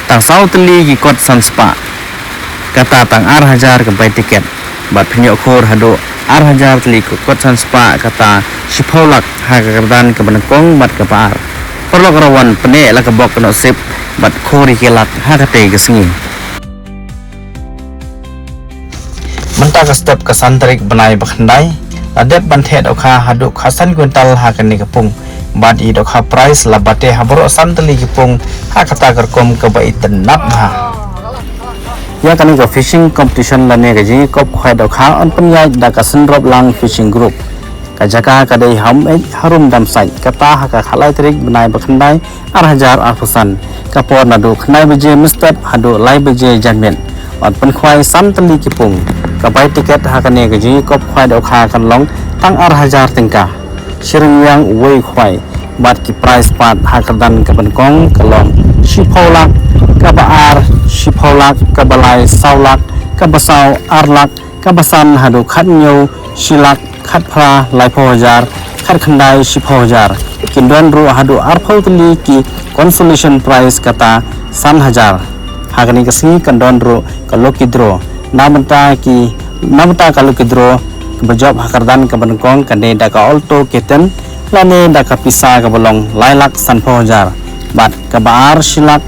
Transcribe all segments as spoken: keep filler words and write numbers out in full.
Tang saw tylli ki kot san spah, kata tang ar hajar ka bai tiket. Bad pynïoh khur haduh ar hajar tylli ki kot san spah, kata shiphew lak ha ka kyrdan kaba nyngkong bad kaba ar. Paralok, rawan pyneh la ka bok ka nusip bad khur ïa ki lak ha katei ka sngi. Mynta ka step ka san tarik bnai ba khyndai, la dep ban theh dohkha haduh khatsan kwintal ha kane ka pung. Bad i dohkha prize la bate ha baroh san tylli ki pung ha kata ka rukom kaba itynnad bha. Ïa kane ka fishing competition lane ka jingïakop khwai dohkha yn pynïaid da ka Synroplang Fishing Group. Ka jaka ka dei ha Umeit, harum Damsait, kata ha ka khatlai tarik bnai ba khyndai, ar hajar arphew san. Ka por naduh khyndai baje mynstep haduh lai baje janmiet. Yn pynkhwai san tylli ki pung. Ka bai tiket ha kane ka jingïakop khwai dohkha kan long tang ar hajar tyngka. Shi ryngwiang uwei u khwai. Bad ki prize pat ha kyrdan kaba nyngkong ka long shiphew lak, kaba ar shiphew lak, kaba lai saw lak, kaba saw ar lak, kaba san haduh khathynñiew shi lak, khatphra laiphew hajar, khatkhyndai shiphew hajar. Kin don ruh haduh arphew tylli ki consolation prize, kata san hajar. Ha kane ka sngi kan don ruh ka lucky draw. Na bynta ki, na bynta ka lucky draw kaba jop ha kyrdan kaba nyngkong kan dei da ka Alto K ten lane da ka pisa kaba long lai lak sanphew hajar. Bad kaba ar shi lak,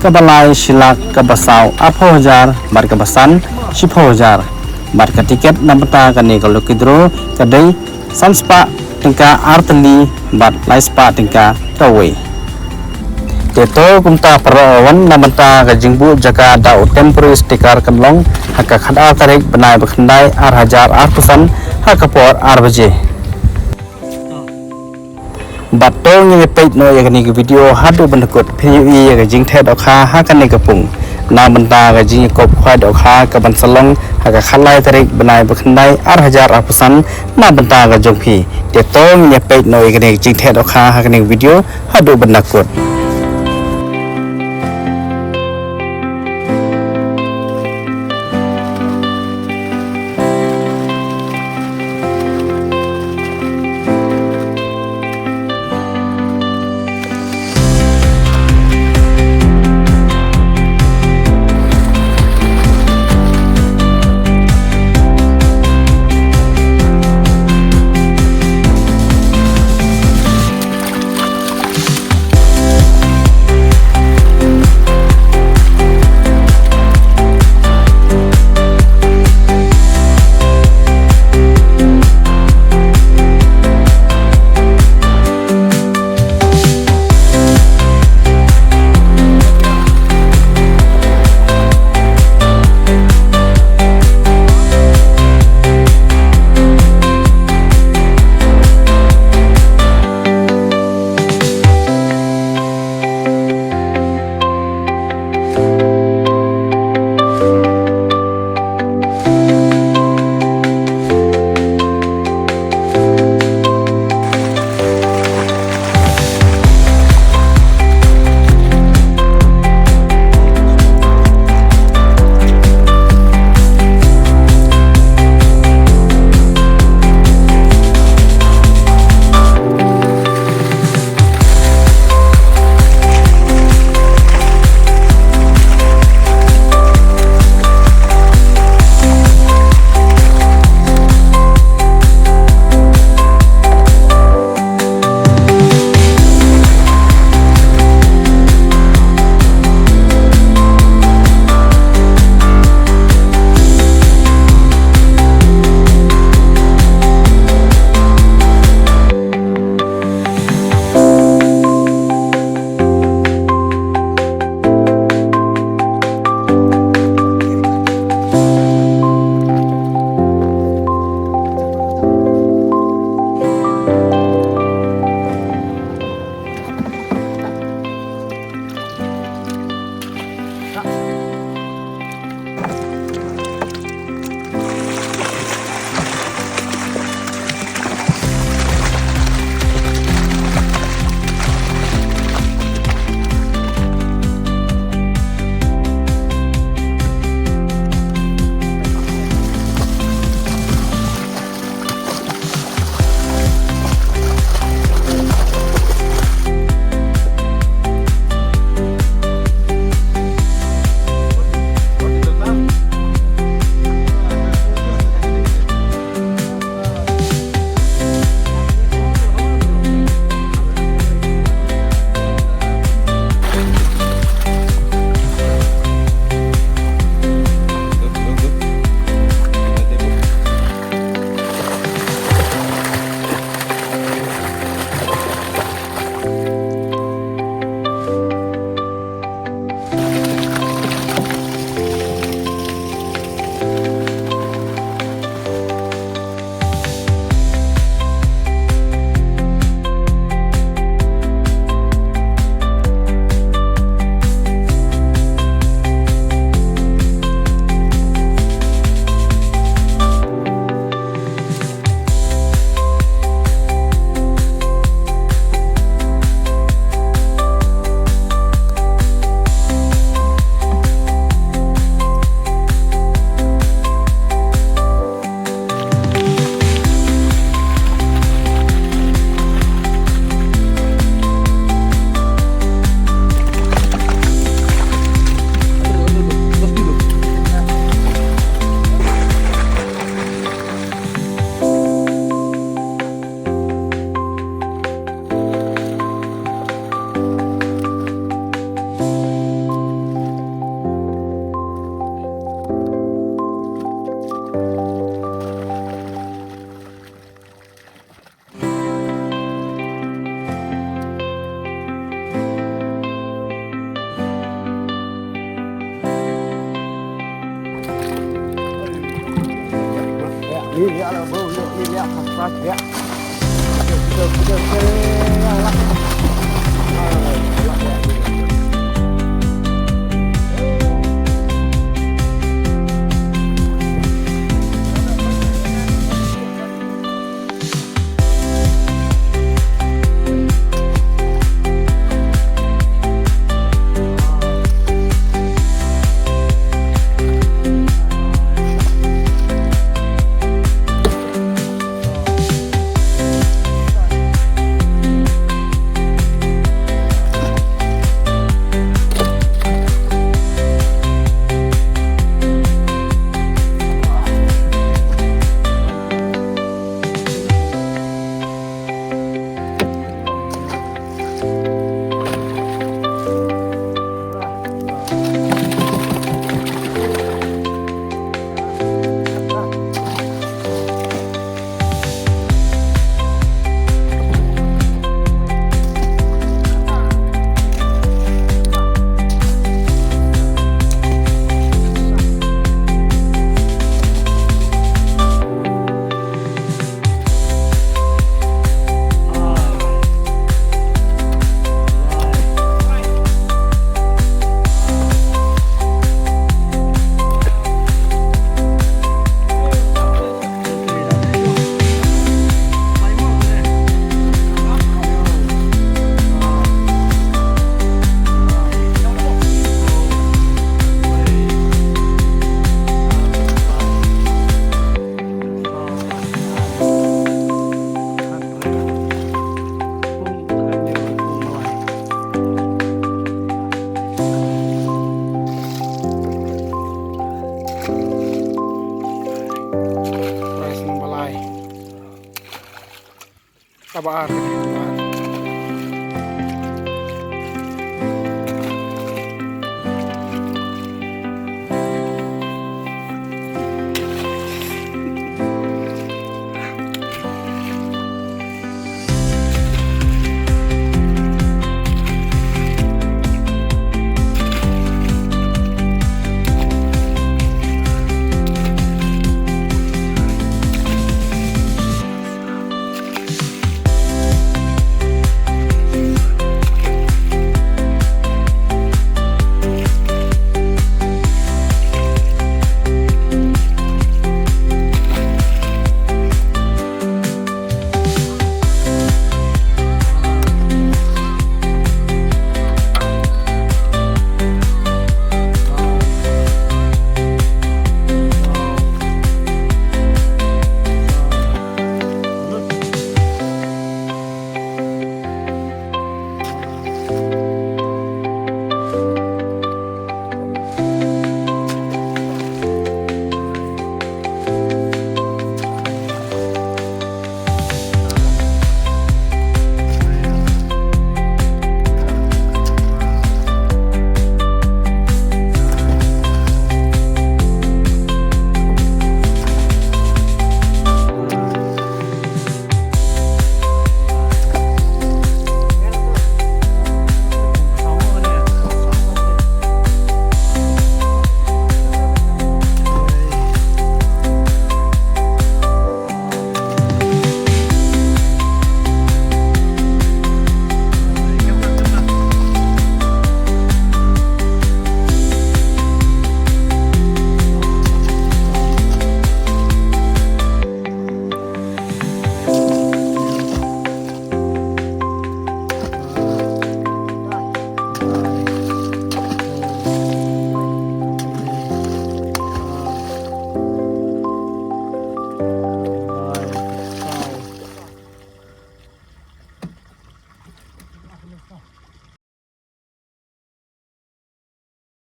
kaba lai shi lak, kaba saw arphew hajar, bad kaba san shiphew hajar. Bad ka tiket na bynta kane ka lucky draw ka dei san spah tyngka ar tylli bad lai spah tyngka kawei. Te to kumta para wan, na bynta ka jingbuh jaka da u temporary sticker kan long ha ka khatar tarik bnai ba khyndai ar hajar arphew san ha ka por ar baje. Bad to ngin ïa peit noh ïa kane ka video haduh ban da kut, phin ïohi ïa ka jingtheh dohkha ha kane ka pung. Na bynta ka jingïakop khwai dohkha kaban sa long ha ka khatlai tarik bnai ba khyndai ar hajar arphew san na bynta ka jong phi. Te to ngin ïa peit noh ïa kane ka jingtheh dohkha ha kane ka video haduh ban da kut. Prize number lai. Kaba ar ka